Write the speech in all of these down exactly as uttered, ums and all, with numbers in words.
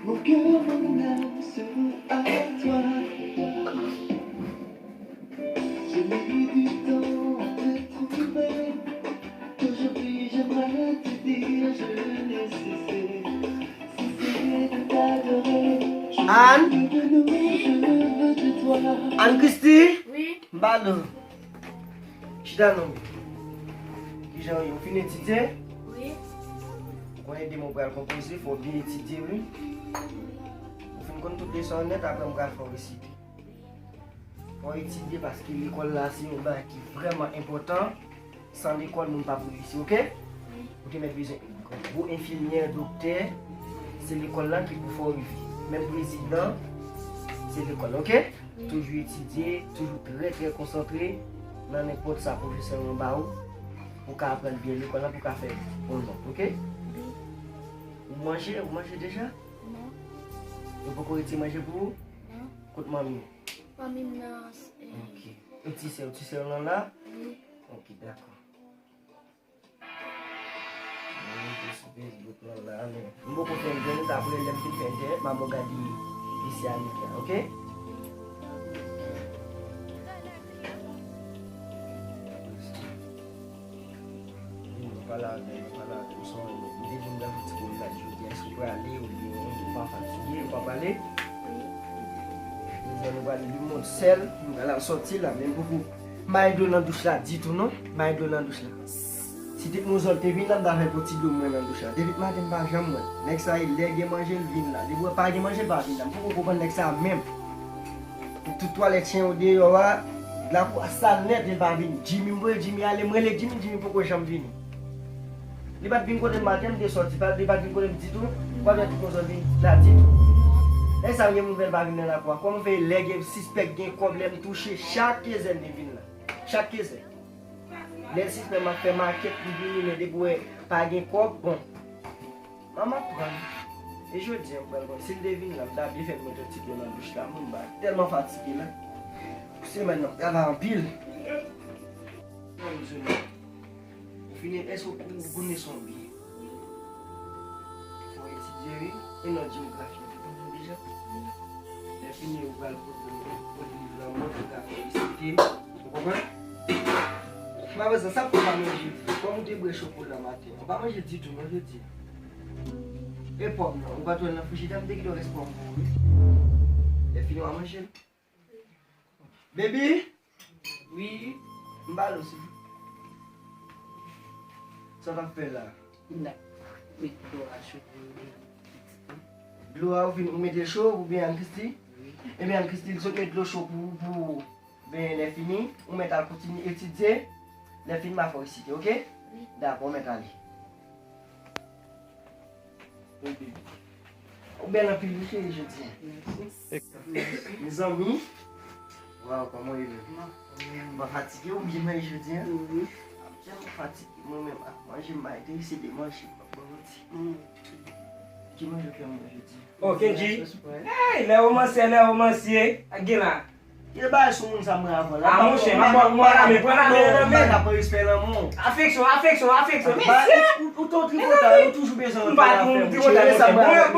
Mon cœur, mon âme seront à toi. Je mets du temps à te trouver. Aujourd'hui, j'aimerais te dire, je ne cesse, cesser de t'adorer. Je Anne? Veux de nous, je veux de toi. Anne Christie? Wi. M ba nou. Chita non. Kijan ou ye? Ou fin etidye? Wi. Ou konn ede mwen pral konpoze, fò w byen etidye, wi. Ou fin konn tout leson an nèt, apre m pral fè w resite. Fò w etidye paske lekòl la se yon bagay ki vrèman enpòtan. San lekòl, moun p ap reyisi, oke? Wi. Ou te mèt bezwen gwo enfimyè, doktè, se lekòl la ki pou fè w rive. Menm prezidan, se lekòl, oke? Wi. Toujou etidye, toujou trè, trè konsantre nan nenpòt sa pwofesè w ba ou, pou w ka aprann byen lekòl la, pou w ka fè bon nòt, oke? Wi. Ou manje, ou manje deja? Non. Yo poko retire manje pou ou? Non. Kot manmi w? Manmi m nan, eh, Ok. E ti sè w, ti sè w lan la? Wi. Ok, dakò. Mwen te sou Facebook lan la, men m poko fè entènèt, apre lè m fin fè entènèt, m ap gade mesye a li gen, oke? Vin, nou pale avè m, nou pale avè m, son, m te vin nan ti pwomenad jodi a, èske w prale oubyen ou pa fatige, ou pa prale? Wi. Jodi a nou prale limon sèl, nou pral al sòti la, men m poko mare dlo nan douch la ditou non, mare dlo nan douch la. Si Tèt Mozòl te vin la, m ta fè poti dlo mwen nan douch la. Depi maten m pa janm wè l. Nèg sa e lè gen manje l vin la. Depi wè pa gen manje l pa vin la. M poko konprann nèg sa menm. Tout twalèt chen yo deyò a, lakou a sal nèt, li pa vini. Jimmy, m voye Jimmy ale, m rele Jimmy, Jimmy poko janm vini. Li pa t vin kote m maten, m te sòti, pa, li pa t vin kote m ditou, m pa t wè Tèt Mozòl vin la ditou. Lè sa m gen nouvèl pa vin nan lakou a. Kòman fè lè gen sispèk gen kòb lè m touche, chak kezè m te vin la. Chak kezè. Lè l sispèk m ap fè makèt, m vini, men depi wè pa gen kòb, bon. Manman pran. E jodi a, m pral pran. Si l te vin la, m ta byen fè m mete yon ti dlo nan douch la. Moun ba tèlman fatige la. Pou semèn nan, m travay anpil. Ou fini, èske ou, ou konn leson w byen? Fò w etidye, wi. E nòt jewografi an, ou konn li deja? Lè fini, ou pral pote, pote liv lan, mwen, pou w ka fè resite. Ou konprann? Malgrezman, sa pou pa manje. Kòm ou te bwè chokola maten, ou pa manje ditou, non, jodi a. E pòm nan, ou pa t wè l nan frijidè, m te kite yon rès pòm pou ou, wi. Lè fini, w a manje l. Baby! Wi. M ba l ou, silvouplè. Sa w t ap fè la? M t ap met dlo a cho pou m bwè. Dlo a ou vin, ou mete l cho pou benyen Ann Kristi? Wi. Ebyen, Ann Kristi, l sot met dlo cho pou, pou benyen lè fini. Ou mèt al kontinye etidye. Lè fini, m a fè w resite, oke? Wi. Dakò, ou mèt ale. Wi, baby. Ou bèl anpil, wi, cheri, jodi a. Mèsi. Mezanmi. Waw, kòman w ye menm? M pa fatige, ou byen manje jodi a? Wi. M ap tèlman fatige, mwen menm, ak manje m pa enterese de manje, m ap ba w manti. Mm. Ki manje w fè mwen jodi a? Oh, Kendji. Hey, lè womansè, lè womansye, ak gen la. Kite bagay sou moun sa mwen avan la. Ah, monchè, m ap ba w, m ap ba w lame, pran lame nan men m. Afeksyon, afeksyon, afeksyon. Mesye! Ou, ou, ou te yon tripotay, ou toujou bezwen antre nan afè moun. M pa t yon tripotay,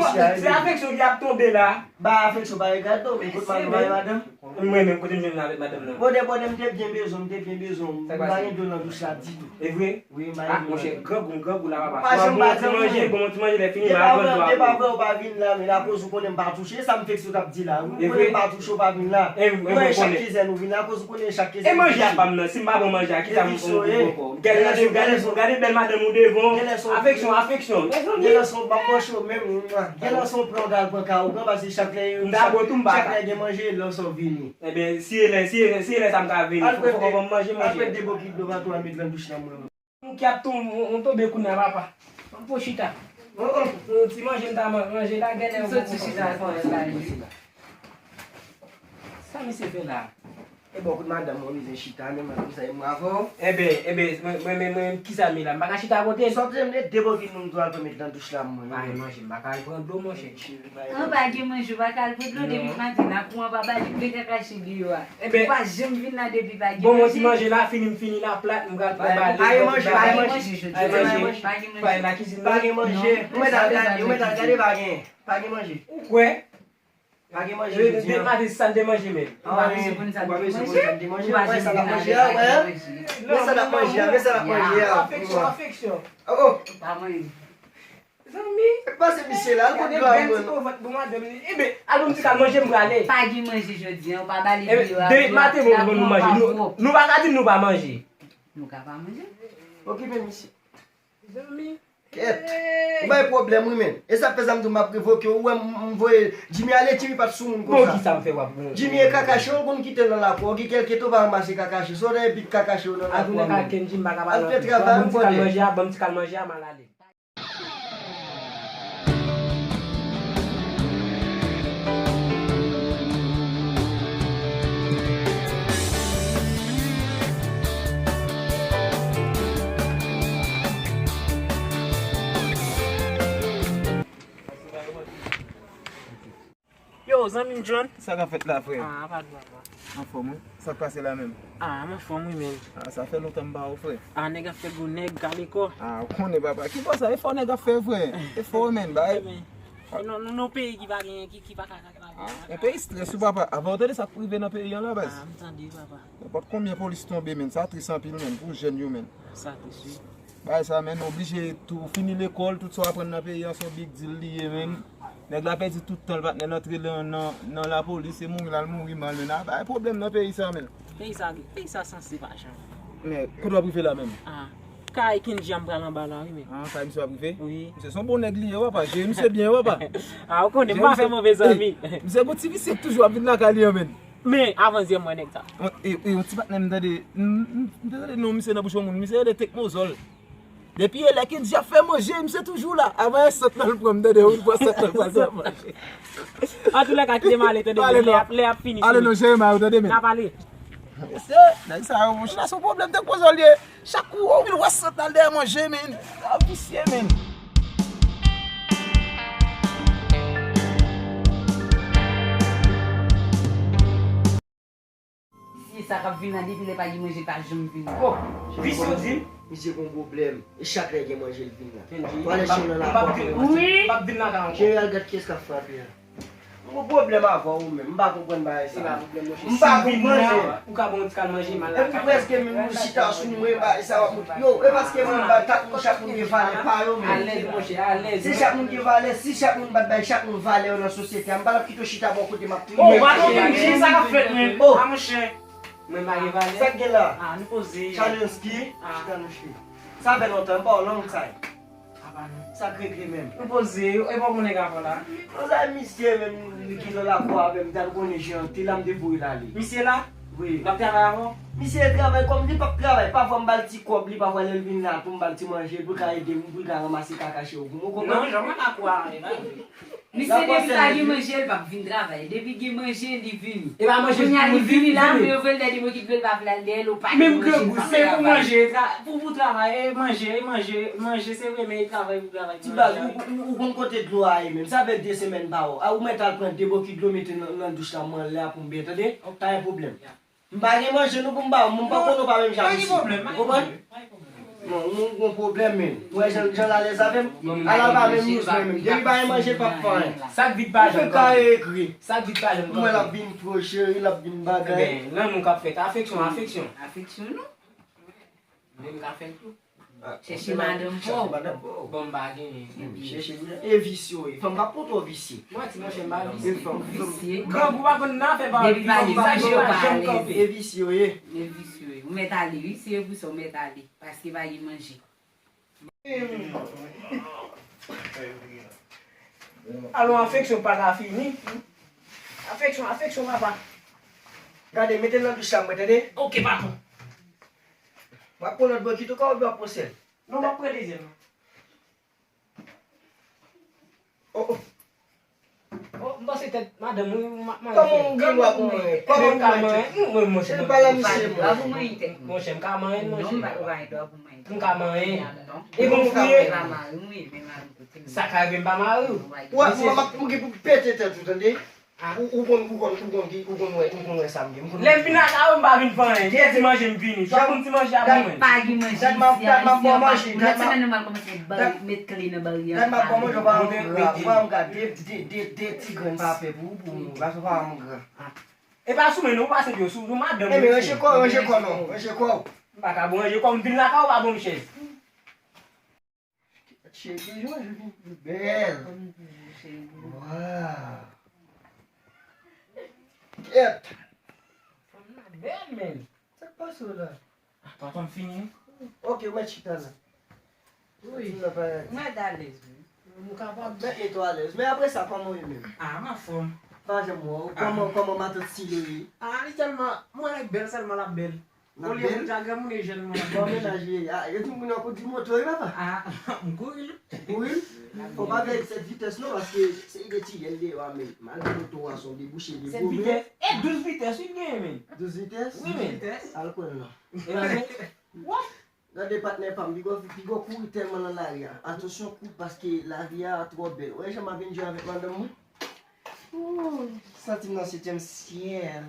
monchè. Se afeksyon ki ap tonbe la. Ba afeksyon, pa regrèt non, men kote madanm, pa madanm. Mwen menm, kote m jwenn avèk madanm nan? Bòdè, bòdè, m te byen bezwen, m te byen bezwen. M pa gen dlo nan douch la ditou. E vre? Wi, m pa gen dlo nan douch la. Ah, monchè, grangou, grangou la, papa. Swa bon ti manje, bon ti manje, lè fini, m a pran dlo a. Depi w pa vle, w pa vin la, men akoz ou konnen m pa touche, sa m vekse w t ap di la, wi. Ou konnen m pa touche, w pa vin la. Ou konnen chak kezè nou vin la, akoz ou konnen chak kezè nou vin. E manje a pa m nan, si m pa bon manje a, kisa m pou poko? Gade, gade, gade, gade bèl madanm ou devan w. Afeksyon, afeksyon. Mezanmi. Gen lè se yon, m ap panche w menm, wi. Gen lè se yon plan w t al pran ka ou pran, paske chak lè, chak lè gen manje, lè sa w vini. Ebyen, si e lè, si e lè, si e lè sa m ka vini. Fò, fò, fò m manje, manje. Al prete de bokit dlo pa tou, al met nan douch la, mwen. Yon ki ap tonbe, yon tonbe kounye a, papa. Yon po chita. Oh, oh. Yon ti manje m ta man-, manje la, genlè yon soti chita. Sa misye fè la? E bon, kout madanm mwen bezwen chita, men mwen konsa, e mwen avè w. Enben, enben, mwen, mwen, mwen, mwen, kisa m ye la? M pa ka chita kote l? Sòti m de debòkid nou m tou al pran met nan douch la, mwen. Pa gen manje, m pa ka al pran dlo, monchè. An, pa gen manje, ou pa ka al pran dlo depi maten, nan kouran pa ba li, men kaka chili yo a. Enben, ou pa janm vin la depi pa gen manje. Bon, mwen ti manje la, fini m fini la, plat, m pral pran bale. Pa gen manje, pa gen manje jodi a. Pa gen manje, pa gen manje. Pa gen manje. Ou mèt al gade, ou mèt al gade, pa gen, pa gen manje. Ou kwè? Pa gen manje jodi a. Depi maten sa n te manje menm. Ou pa bezwen konn sa n te manje. Ou pa bezwen konn sa n te manje a, wè. Men sa n ap manje a, men sa n ap manje a. Afeksyon, afeksyon. Oh, oh. Pa manje. Zanmi. Pase misye la, al kot granmoun. Bon, madanm, enben, al ban m ti kal manje, m prale. Pa gen manje jodi a, ou pa bale dlo a. Depi maten, bon, bon, nou manje. Nou, nou pa ka di nou pa manje. Nou ka pa manje. Okipe misye. Zanmi. Kèt. Ou bay pwoblèm wi menn. E sa fè sa m di w m ap revoke w. Ou wè m, m voye Jimmy ale, Jimmy pa t sou moun konsa. Bon, kisa m fè w ap Jimmy e kakache, ou konn kite l nan lakou. Ou gen kèlke tou pa ranmase kakache. Sou nan epi kakache yo nan lakou a menn. Al fè travay ou pote. Ban m ti kal manje a, ban m ti kal manje a, m al ale. Yo, zanmi m John. Sa k ap fèt la, frè? Ah, pa dwa, pa. Anfòm, wi. Sa k pase la menm? Ah, m anfòm, wi, menn. Ah, sa fè lontan m pa wè w, frè. Ah, nèg ap fè gwo nèg, kale kò. Ah, ou konnen, papa. Ki bò sa? Efò nèg ap fè, frè. Efò, menn, bay. Wi, menn. E non, non, non, peyi ki pa gen, ki, ki pa ka, ka, ka. Ah, yon peyi strès, wi, papa. Avan w tande sa k rive nan peyi an la, baz. Ah, m tande, papa. Nenpòt konbyen polis tonbe, menn. Sa tris anpil, menn, pou jèn yo, menn. Sa tris, wi. Bagay sa, menn, oblije tou fini lekòl, tout sa w aprann nan peyi an, se yon big deal li ye, menn. Nèg la pèdi tout tan l, patnè l antre nan, nan, nan lapolis, se mouri l al mouri mal, menn. A bay pwoblèm nan peyi sa, menn. Peyi sa, peyi sa sanse pa jan. Men, kote w ap rive la menm? Ah, kay Kendji a m pral anba la, wi, menn. Ah, kay misye w ap rive? Wi. Misye se yon bon nèg li ye, papa. Jere misye byen, papa. Ah, ou konnen, m pa fè move zanmi. Misye gon ti visye k toujou ap vin lakay li an, menn. Men, avan zyè m wè nèg sa. E, e, yon ti patnè m tande, m, m, m te tande non misye nan bouch yon moun. Misye rele Tekmozòl. Depi e lè Kendji ap fè manje, misye toujou la. Avan e sant nan l pran m, tande, ou vin pran sant nan l pase ap manje. Antoulèka, kite m ale, tande, lè ap, lè ap fini. Ale non, jere may ou, tande, men. N ap ale. Mesye, nèg sa yo, monchè, se yon pwoblèm, Tekmozòl ye. Chak kou, ou vin wè sant nan l dèyè manje, men. Sa visye, men. Visye sa k ap vin la depi lè pa gen manje pa janm vini. Oh, visye w di m? Misye gon pwoblèm. E chak lè gen manje l vin la. Twalèt chen nan lapòt. Wi. M p ap vin nan ka ankò. Jeneral, gad kiyès k ap frape a. M gon pwoblèm avè w menm. M pa konprann bagay sa. M pa konprann menm. Ou ka ban yon ti kal manje, m al lakay. Epi prèske menm nou chita sou nou, e bagay sa w ap montre. Yo, e paske moun ba chak moun, chak moun gen valè pa yo menm. Alèz, monchè, alèz. Si chak moun gen valè, si chak moun pa t bay chak moun valè yo nan sosyete a, m pa t ap kite w chita bò kote m ap Bon, w ap konprann ki sa k ap fèt, men. Oh. A, monchè. Mwen pa gen valè. Sa k gen la? Ah, nou poze. Chalinski, chita nou chita. Sa fè lontan, m pa w long time. Apa non. Sa k regle menm? Nou poze, e pa w konnen gafon la? Konsa misye menm, li ki nan lakou avè m, m t al konnen jan te la, m te voye l ale. Misye la? Wi. L ap travay avè w? Misye travay kòm li p ap travay. Pafwa m ba l ti kòb li, pafwa lè l vin la tou, m ba l ti manje, pou l ka ede m, pou l ka ranmase kakache yo pou m, ou konprann? Non, jan mwen lakou a, e pa vre. Misye depi pa gen manje, l p ap vin travay. Depi gen manje, li vini. E pa manje pou moun vini, vini. Kounye a li vini la, men yo vle l dèyè depi ki vle l pa vle al dèyè l, ou pa gen manje, l p ap travay. Men m grangou, se pou manje, pou, pou travay, e manje, e manje, manje se vre, men e travay pou travay. Ti baz, ou, ou, ou konn kote dlo a ye menm. Sa fè de semèn m pa wè w. A, ou mèt al pran de bòkit dlo mete nan, nan douch la, mwen lè a pou m byen, tande? Pa gen pwoblèm. M pa gen manje non pou m ba w, m pa konnen w pa menm jan misye. Ou konprann? Non, nou gon pwoblèm menm. Ou wè jan, jan l alèz avè m? Ala pa menm nou menm. Depi pa gen manje, l p ap fè anyen. Sa k vit pa janm kanpe. Ou fè kare egri. Sa k vit pa janm kanpe. Ou wè l ap vin pwoche, l ap vin bagay. Ebyen, lanmou k ap fèt, afeksyon, afeksyon. Afeksyon non. Menm ka fè l tou. Chèche madanm pa w. Bon, m pa genyen. Chèche madanm. E visye w ye. Fanm pa pote w visye. Mwen di monchè m pa visye. Visye. Grangou pa konn nan fè pa. Depi pa gen manje, yo pa alèz. E visye w ye. E visye w ye. Ou mèt ale wi, se pou sa ou mèt ale. Paske pa gen manje. Alò, afeksyon pa ka fini. Afeksyon, afeksyon, papa. Gade, mete l nan douch la, mwen, tande? Oke, papa. W ap pran lòt bòkit ou ka oubyen w ap pran sèl? Non, m ap pran dezyèm nan. Oh, oh. Oh, M panse tèt madanm mwen, m ap manyen. Kòman ou gen dwa pou manyen? Kòman ou manyen tèt? Mwen, monchè, m pa la misye, mwen. Monchè, m ka manyen, monchè. M ka manyen. E bon, fouye. Sa ka rive m pa mari w. Ou ap, m ap, m gen pou pete tèt ou, tande? Ou, ou konn, ou konn, ou konn ki, ou konn wè, ou konn wè sa m gen. M konn. Lè m vin lakay ou, m pa vin fè anyen. Jodi manje m vini. Chak moun ti manje ap mwen. Pa gen manje isi a, isi a. Lòt semèn nou mal kòmanse met kle nan bari a. Dat m ap ba w manje, ou pa wè m gra, ou pa wè m gra, de, de, de, de ti grenn pa fè pou ou, pou ou, paske ou pa wè m gra. E pa sou mwen non, ou pase pye w sou, sou madanm ou. Ebyen, ranje kò, ranje kò non, ranje kò. M pa ka bon ranje kò, m vin lakay ou, pa bon chèz. Cheri, jan w vin bèl. Waw. Kèt. Fanm nan bèl, men. Sa k pase w la? Ah, tonton, m fini. Ok, ou mèt chita la. Wi. Mwen alèz, wi. Nou kapab. Mèt mete w alèz. Men apre sa, kòman w ye menm? Ah, m anfòm. Pa janm wè w. Kòman, kòman matant Silo ye? Ah, li tèlman, mwen, l bèl sèlman, l ap bèl. Olye pou ta granmoun e jèn moun ap bon mennaj li ye. Ah, yo di moun nan kou di moto wi papa. Ah, m kouri l. Ou kouri l? Fò pa fè eksè de vitès non, paske se de ti jèn deyò a, men malgre moto a se yon debouche de gwo men. Eksè de vitès? E douz vitès wi l genyen men. Douz vitès? Wi men. Al kwè l non. Gade patnè pa m, piga w, piga w kouri tèlman nan lari a. Atansyon kout paske lavi a twò bèl. Ou wè jan m ap enjoy avèk madanm mwen? Ooh, santi m nan setyèm syèl.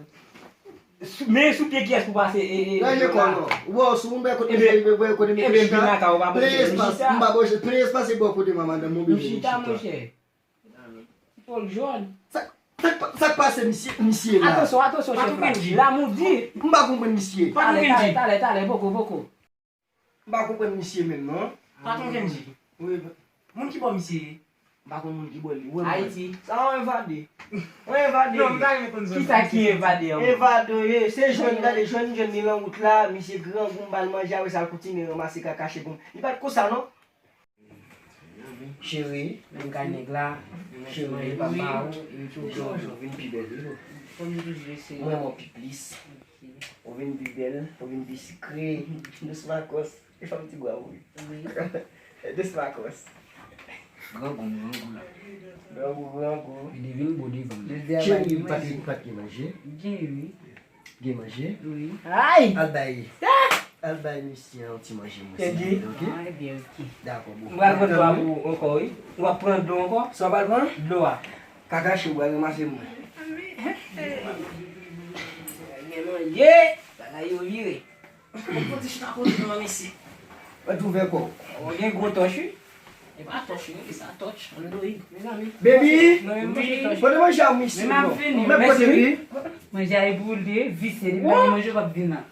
Men sou pye kiyès pou pase? Ranje kò non. Ou wè, sou m wè kote m chita. Ebyen, m vin lakay ou, pa bon chita. Premye espas, m pa bon chita. Premye espas se bò kote madanm mwen bezwen m chita. Pòl jòn. Sa, sa, sa k pase misye, misye la? Atansyon, atansyon, chèf la. Lamoudi. M pa konprann misye. Talè, talè, talè, talè, poko, poko. M pa konprann misye menm non. Patwon Kendji. Wi. Moun ki bò misye ye? M pa konn moun ki bò li. Ou wè mwen. Ayiti. Sa yon evade. Yon evade. Non, m ta renmen konn zòn. Kisa ki evade an? Evade ye. Se jwenn, gade, jwenn, jwenn li nan wout la, misye grangou, m ba l manje, apre sa l kontinye ranmase kaka chèf mwen. Li pa t konsa non. Cheri, menm ka nèg la, cheri, manje pa ba ou, e tou. Ou vin pi bèl wi. Mwen, mwen pi plis. Ou vin pi bèl, ou vin pi sikre. Dous makòs. E fanm ti bwa wi. Dous makòs. Grangou, grangou la. Grangou, grangou. Li devin bo devan. Cheri, ou pa t, ou pa t gen manje? Gen wi. Gen manje? Wi. Ay! Al bay. Al bay misye yon ti manje mwen. Ebyen, ok? Ah, ebyen, ok. Dakò, bon. M pral pran dlo a pou ou ankò, wi. Ou ap pran dlo ankò? Sa w pral pran? Dlo a. Kaka cho, w pral ranmase mwen. Gen manje, bagay yo vire. Bon, kote chita kote nou an, mesye? Mwen twouve kò. Ou gen gwo tòch, wi. E pa tòch, wi, sa tòch, android, mezanmi. Baby! Pote manje a misye. Men m ap vini. Mwen pote wi. Manje a e boule, visye, depi pa gen manje, w p ap vin nan.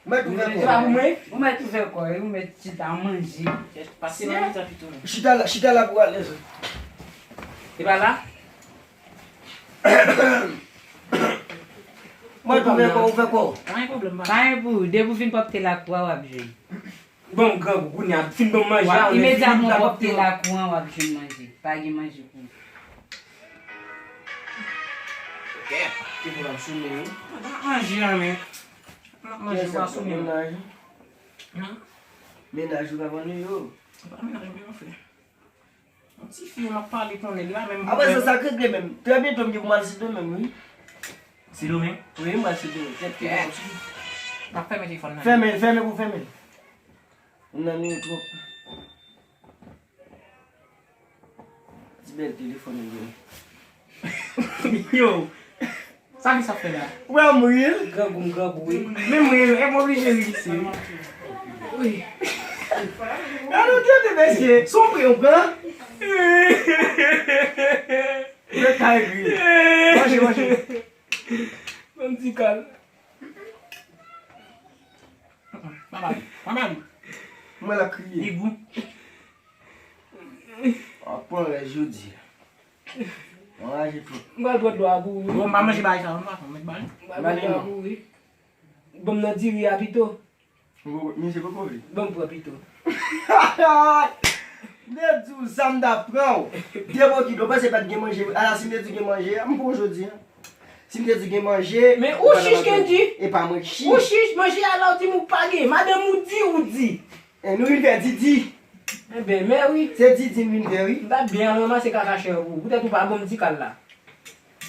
Mwen twouve kò. Se pa pou mwen? Ou mèt ouvè kò, wi, ou mèt chita manje. Pase nan mitan pito, men. Chita la, chita la pou alèz. E pa la? Mwen twouve kò, ouvè kò. Pa gen pwoblèm, pa. Pa gen pou ou, depi w vin pwòpte lakou a, w ap jwenn. Bon, grangou, kounye a, fin ban m manje a, w ap imedyatman pwòpte lakou an, w ap jwenn manje. Pa gen manje pou ou. Kè, te pou l ap sou men, wi. Manje a, men. M ap manje, w pa sou men. Mennaj ou pa konnen yo. Se pa mennaj mwen, anfen. Yon ti fi, m ap pale konnen li la, menm. Apre sa, sa k regle menm. Trè byento, m gen pou m al Sendomeng, wi. Sendomeng? Wi, m al Sendomeng. Tèt ki bon. M ap fèmen telefòn nan. Fèmen, fèmen pou fèmen. Moun nan nou twòp. Ti bèl telefòn ou gen. Yo! Sa ki sa fè la? Ou wè m ri? Grangou m grangou wi. Men m ri, e m oblije ri isi wi. Wi. Gade w tande mesye, se yon pran ou pran? Yo kay ri. Manje, manje. Ban m ti kal. Pa ba li, pa ba li. Mwen la kriye. Li gou. W ap pran rès jodi. Anraje tou. M pral pran dlo a pou ou wi. Bon, m pa manje bagay sa yo non, patwon, mèt ba li. M pral pran dlo a pou ou wi. Ban m nan diri a pito. Misye poko vle. Ban m pran pito. M te di w sa m ta pran w. De bokit, ou panse pa t gen manje? Ala si m te di w gen manje, m pran w jodi a. Si m te di w gen manje, men ou chich Kendy. E pa mwen k chich. Ou chich, manje a la w di m ou pa gen. Madanm ou di, ou di. E nou vin fè didi. Enben, men wi. Se didi n vin fè wi. M t ap byen al ranmase kaka chè pou ou. Poutèt ou pa ban m ti kal la.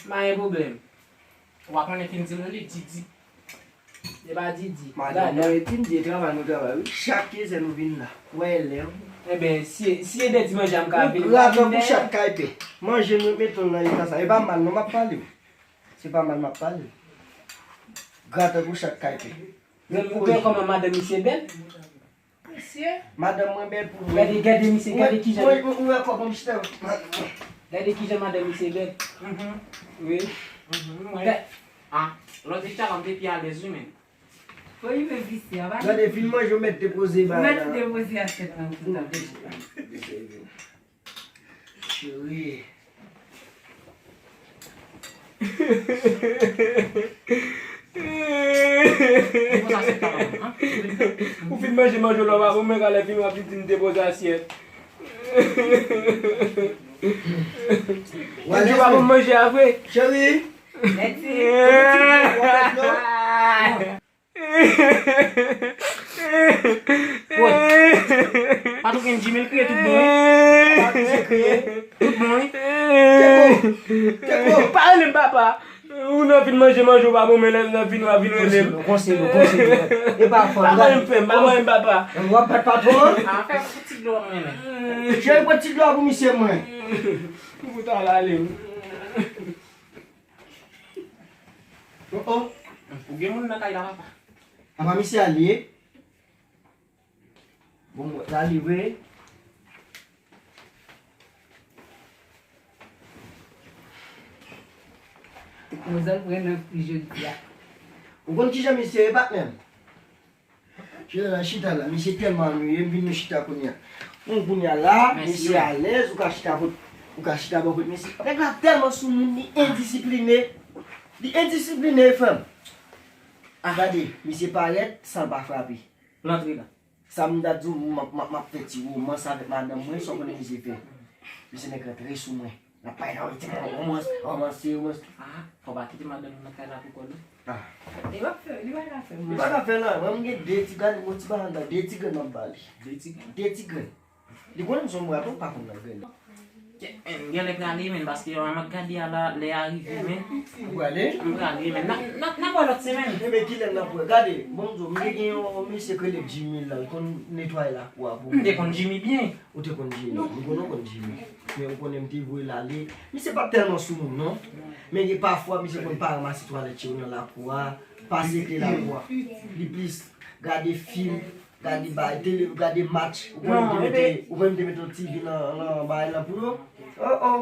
Pa gen pwoblèm. Ou pa konnen fin di l, li di di. E pa di di. Madanm mwen, epi m di travay nou travay, wi. Chak kenz nou vin la. Wè lè. Enben, si, si e dè di manje a m ka vin, m ka vin dèyè. Graten pou chat kay pè. Manje nou mete l nan eta sa. E pa mal non m ap pale w. Se pa mal m ap pale w. Graten pou chat kay pè. Ou pè kòman madanm misye bèl? Mesye. Madanm mwen bèl pou mwen. Gade, gade misye, gade kijan. Mwen, mwen, mwen, mwen, mwen, mwen, gade kijan madanm misye bèl. Mhm. Wi. Mhm, mwen. Ah, lòt di chalon te pi alèz wi, men. Fò li men visye, a pa. Gade, fin manje, ou mèt depoze bagay la. Mèt depoze asyèt lan tout a. Cheri. Ou fin manje, manje w la, w pa bon, men kanlè fin w ap vin di m depoze asyèt. Ou di w pa bon manje a vre? Cheri. Mèsi. Woy. Patwon gen Jimmy, l kriye tout bon, wi. Patwon se kriye. Tout bon, wi. Keko, Keko. Pa rele m papa. Ou nan fin manje, manje, ou pa bon, men lè nan fin, w ap vin rele m. Konseye l, konseye l. E pa fò. Pa mande m frè m, pa mande m papa. W ap bat patwon an? A, fè m ti dlo mwen menm. Cheri, pran ti dlo a pou misye mwen. Ou fout al ale. Oh, oh. Ou gen moun nan kay la, papa? Apa misye al ye? Bon, mwen, la li vre. Manzè pran nan pri jodi a. Ou konn kijan misye ye, patnè m? Chita la, chita la, misye tèlman annuiye, m vin nou chita kounye a. Bon, kounye a la, misye alèz, ou ka chita kot, ou ka chita bò kot misye. Nèg la tèlman soumoun, li endisipline. Li endisipline, frè m. Ah, gade, misye parèt san l pa frape. L antre la. Sa m ta di w, m ap, m ap, m ap fè ti womans avèk madanm mwen, sa w konnen misye fè. Misye nèk rantre sou mwen. N ap pale nan ritm, womans, womans, womans. Ah, fò w pa kite madanm ou nan kay la pou kò l, non. Ah. Li p ap fè, li pa ka fè, li pa ka fè, non. Mwen, m gen de ti grenn, yon ti bagay anndan, de ti grenn m ap ba li. De ti grenn? De ti grenn. Li konnen m se yon bwa tou, pa konn nan grenn. Gen, eh, m genlè prale, men, paske, eh, m ap gade a la, lè a rive, men. Ou prale? M prale, men. N a, n a, n a wè lòt semèn. Enben, kilè n ap wè? Gade, bon, m di w, m te gen yon mesye k rele Jimmy la, l konn netwaye lakou a pou mwen. M te konn Jimmy byen. Ou te konn Jimmy? M konnen w konn Jimmy. Men ou konnen m te voye l ale. Misye pa t tèlman soumoun, non. Men gen pafwa, misye konn pa ranmase twalèt yo nan lakou a, pa sekle lakou a. Li plis gade fim, gade bay tele, gade match. Ou konnen m te mete, ou konnen m te mete yon T V nan, nan bay lan pou yo. Oh, oh.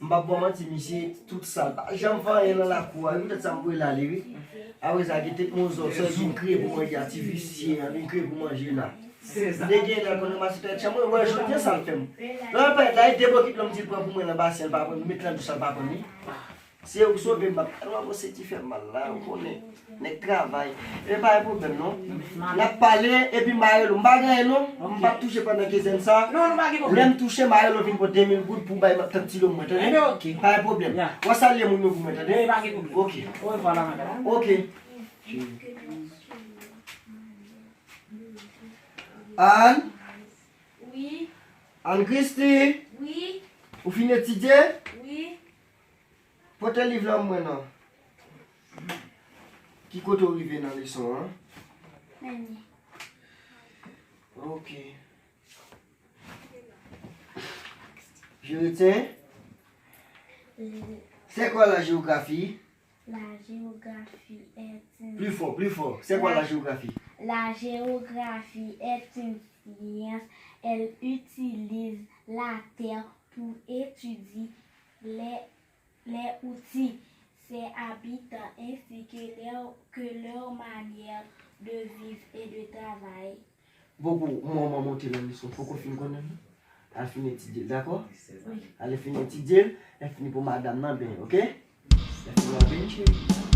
M p ap ba w manti, misye tout sal. Pa janm fè anyen nan lakou a, wi. Poutèt sa m voye l ale, wi. Apre sa, gen tèt mozò, sa vin kriye pou manje a, ti visye an, vin kriye pou manje la. M te gen lè l konn ranmase twalèt chanm mwen, wè, jodi a sa l fè m. Lè l parèt la, e de bokit lan m di l pran pou mwen nan basen, l pa pran, met lan douch la, l pa pran li. Se ou sove m, m ap tèlman pase ti fè m mal la, ou konnen. Nèg travay. E pa gen pwoblèm, non. N ap pale, epi m a rele w. M pa gen anyen, non. M p ap touche pandan kenzèn sa. Non, nou pa gen pwoblèm. Lè m touche, m a rele w vin pran de mil goud pou w bay tanti lo mwen, tande? Enben, oke. Pa gen pwoblèm. Ya. W a salye moun yo pou mwen, tande? Enben, pa gen pwoblèm. Oke. Orevwa, la, madanm. Oke. Ann? Wi. Ann Christie? Wi. Ou fin etidye? Wi. Pote liv la mwen non. Ki kote w rive nan leson an? Premye. Ok. Je retiens. Le- C'est quoi la géographie? La géographie est une Plus fort, plus fort. C'est quoi la géographie? La géographie est une science. Elle utilise la Terre pour étudier les, les outils, ses habitants, ainsi que leur, que leur manière de vivre et de travailler. Poko, mwen, mwen monte nan leson, poko fin konnen l. Al fin etidye l, dakò? Wi. Ale fin etidye l, lè fini pou madanm nan benyen, ok? Lè fini w a benyen, cheri.